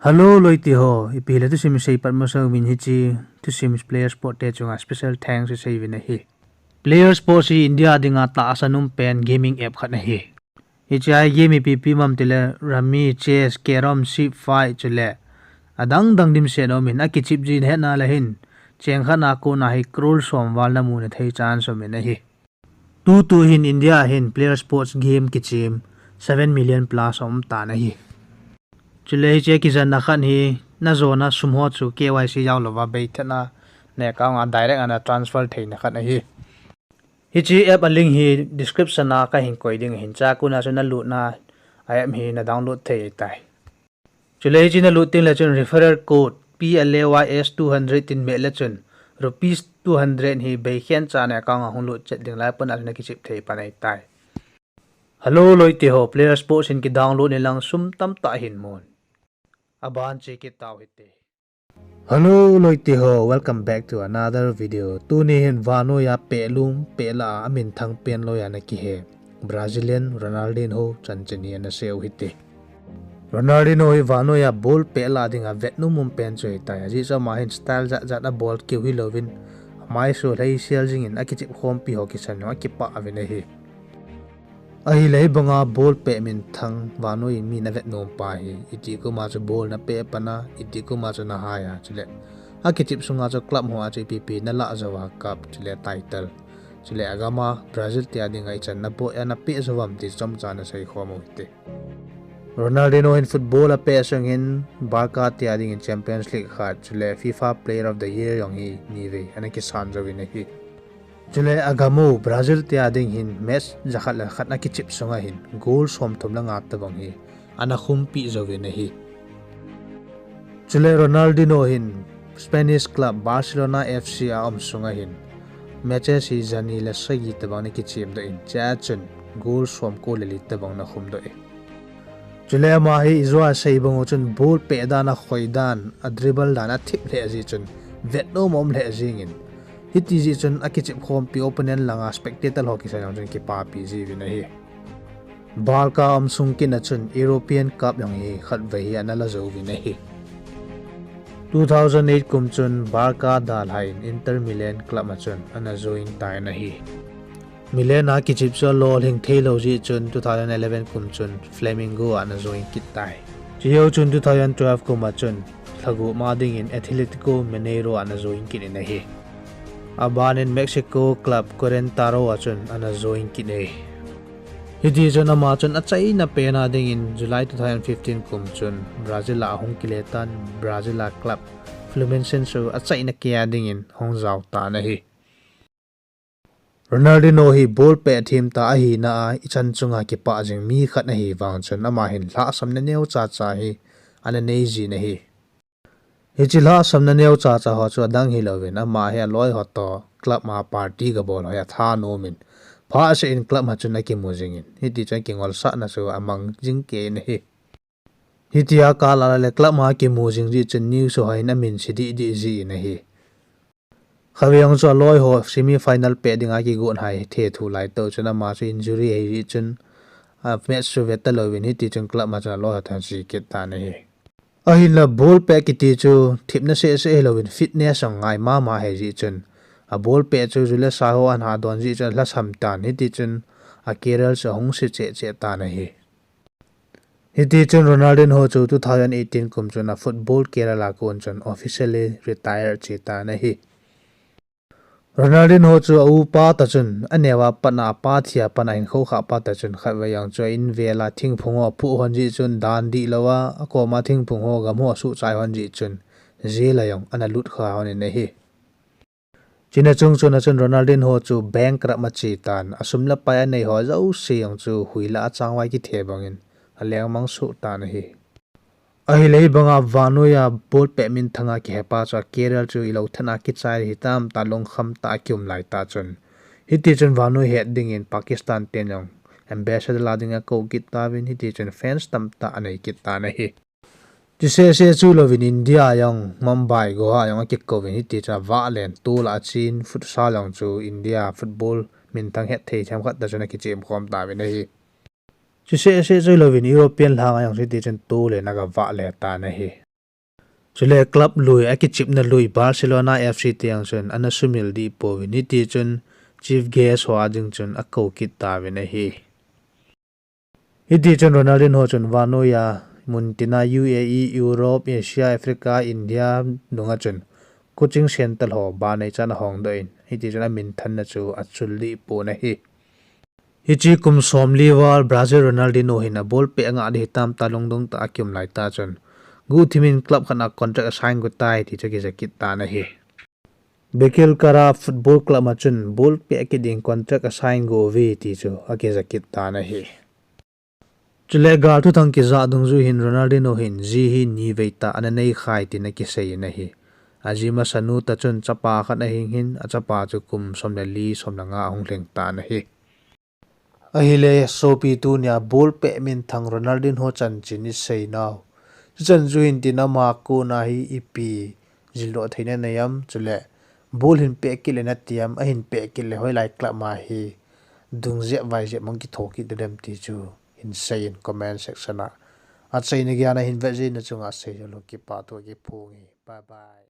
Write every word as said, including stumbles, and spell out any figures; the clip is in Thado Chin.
Hello loite ho, ipi le thusim isei pat masang uvin hiche thusim Player Sport te chunga special thanks isei uvin ahi. Player Sport hi India dinga tahsa um pen gaming app khat ahi. Hiche a hi game ipi ipi um ham tile Rummy, Chess, Carrom, Shipfight chule adang dang dimset um in akichip jin hetna le hin cheng khat a kona hi crore som val namu nathei chance um in ahi. Tutu hin India hin Player Sports game kichem seven million plus aum tan ahi. Chule hiche a kijanna khat hi najona sum ho chu K Y C jao louva beithatna na account a direct a na transfer theina khat ahi. Hiche app a link hi description a kahin koi ding ahin, chua kona chu nalutna a app hi na download thei tai. Chule hiche nalut teng le chun referral code P L A Y S two hundred tin meh le chun rupees two hundred hi beikhen cha na account a hung lut chet ding lai pon a na kichip thei pan ahitai. Hello loite ho, Player Sports hin kidownload in lang sum tamtah hin mun. Aban che kit tau hite. Hello loite ho, welcome back to another video. Tuni hin vannoi a pehlum pehla a minthang pen loi a na kihe Brazilian Ronaldinho chanchin hi ana sei u hite. Ronaldinho hi vannoi a ball pehla dinga vetnom um pen chu ahitai. Ajeh chu ama hin style jat jat a ball kiu hilouvin amaisu lheisel jingin akichep khompi ho kisan jong akipah uvin ahi. Ahile hibanga ball peh minthang vannoi mi na vetnom pa hi iti koma chu ball na peh pan a, iti koma chu na hai a, chule akichep sunga chu club ho a chu ipi ipi na lah jou a cup chule title, chule agam a Brazil te a dinga ichan na boi a na peh jou uvam ti chomcha na sei khom u hite. Ronaldinho hin football apeh sung hin Barca te a dingin Champions League khat chule FIFA Player of the Year jong hi ni vei ana kisan jouvin ahi. Chule agam u Brazil te a ding hin match jakhat le khat akichep sunga hin goal somthum le nga tobang hi ana khumpi jouvin ahi. Chule Ronaldinho hin Spanish club Barcelona F C a um sunga hin matches hi jani le sagi tobang ana kichemdoh in, chua chun goal somko le li tobang ana khumdoh e. Chule ama hi ijou a sei bang u chun ball peh dan, akhoi dan, adribble dan athip lheh jeh chun vetnom aum lheh jengin, hiti jeh chun akichep khompi opponent langa spectator ho kisan jong chun kipapi jiuvin ahi. Barca um sung kit a chun European Cup jong hi khatvei hi ana la jouvin ahi. Two thousand eight kum chun Barca dalhan Inter Milan club a chun ana join tan ahi. Milan a kichep chu alolhing theilou jeh chun two thousand eleven kum chun Flamengo a ana join kit tai. Chujou chun two thousand twelve kum a chun lhagu ma dingin Atletico Mineiro a ana join kit in ahi. Abanin Mexico club Querétaro a chun ana join kit e. Hiti chun ama chun achaina pen a dingin July two thousand fifteen kum chun Brazil a ahung kile tan, Brazil a club Fluminense chu achaina kei a dingin hung jao tan ahi. Ronaldinho hi ball peh themtah ahina a ichan chunga kipah jing mi khat ahi vang chun ama hin lhahsamna neocha cha hi ana nei jin ahi. Hiche lhahsamna neocha cha ho chu adang hilouvin ama hi aloi ho toh club ma party gabol ho hi athanom in, phat seh in club ma chun akimu jingin, hiti chun akingolsahna chu amang jing kei in ahi. Hitia kal a le club ma akimu jing jeh chun news ho hin amin se deh deh jin ahi. Khatvei jong chu aloi ho semi final pet dinga kigon hai thethu lai toh chun ama chu injury ahi jeh chun match chu ve talouvin, hiti chun club ma chun aloi ho toh ache kit tan ahi. Ahinla ball peh kiti chu thipna seh seh hilouvin fitness jong ngai mama ahi jeh chun a ball peh chu ju le sa ho ana don jeh chun alhasam tan, hiti chun a career chu ahung se cheh cheh tan ahi. Hiti chun Ronaldinho chu two thousand eighteen kum chun a football career a kon chun officially retire che tan ahi. Ronaldinho chu a upa toh chun aneo a pat a, apa thi a pat a, ahinkho kha pat a chun khatvei jong chu a invel a thingphung ho aphuh hon jeh chun dan dihlou a, akoma thingphung ho gam ho asuhchai hon jeh chun jail a jong ana lut kha hon in ahi. Chuna chung chun a chun Ronaldinho chu bankrupt ache tan, asum le pai anei ho jouse jong chu huila achangvai kithe bangin alengmang soh tan ahi. Ahile hibanga vannoi a ball peh minthang a kihepa chu a career chu ilou thet a kichai hitam tah, lungkham tah a kium lai tah chun, hiti chun vannoi het dingin Pakistan ten jong ambassador la dinga akou kit tauvin, hiti chun fans tamtah anei kit tan ahi. Chuseh seh chu louvin India jong Mumbai, Goa jong akikouvin, hiti chun avahlen tol a achen futsal jong chu India football minthang hetthei themkhat toh chun akichem khom tauvin ahi. Chuseh seh chu louvin European lhang a jong chu hiti chun tol in agavah le tan ahi. Chule club lui, akichepna lui Barcelona F C tiang chun ana sumil dih pouvin, hiti chun chief guest ho a ding chun akou kit tauvin ahi. Hiti chun Ronaldinho chun vannoi a mun tina U A E, Europe, Asia, Africa, India dunga chun coaching center ho banei chan ahongdoh in, hiti chun aminthanna chu achul dih pon ahi. Hiche kum somli val Brazil Ronaldinho hin aball peh angah ding hitam tia lungdong tah a akium laitah chun, guhthim in club khat a contract asign got tai ti chu akija kit tan ahi. Beckelkara Football Club a chun ball peh kit ding contract asign got uve ti chu akija kit tan ahi. Chule gal thuthang kijah dungjuiyin Ronaldinho hin ji hi nivei tah ana neikhai tin akiseiyin ahi. Aji masanu tah chun chapa khat ahing hin, achapa chu kum som le li, som le nga ahung lhing tan ahi. Ahile sopi, tunia ball peh minthang Ronaldinho chanchin iseinau, chuchan juiyin tin ama kona hi ipi jildoh theina nei am, chule ball hin peh kit le nati am, ahin peh kit le hoilai club a hi dung jep vai jep mang kitho kit dem ti chu hinseiyin comment section a. Achaina geiya nahin vet jeh in nachunga seijou lou kipathu kiphong e. Bye bye.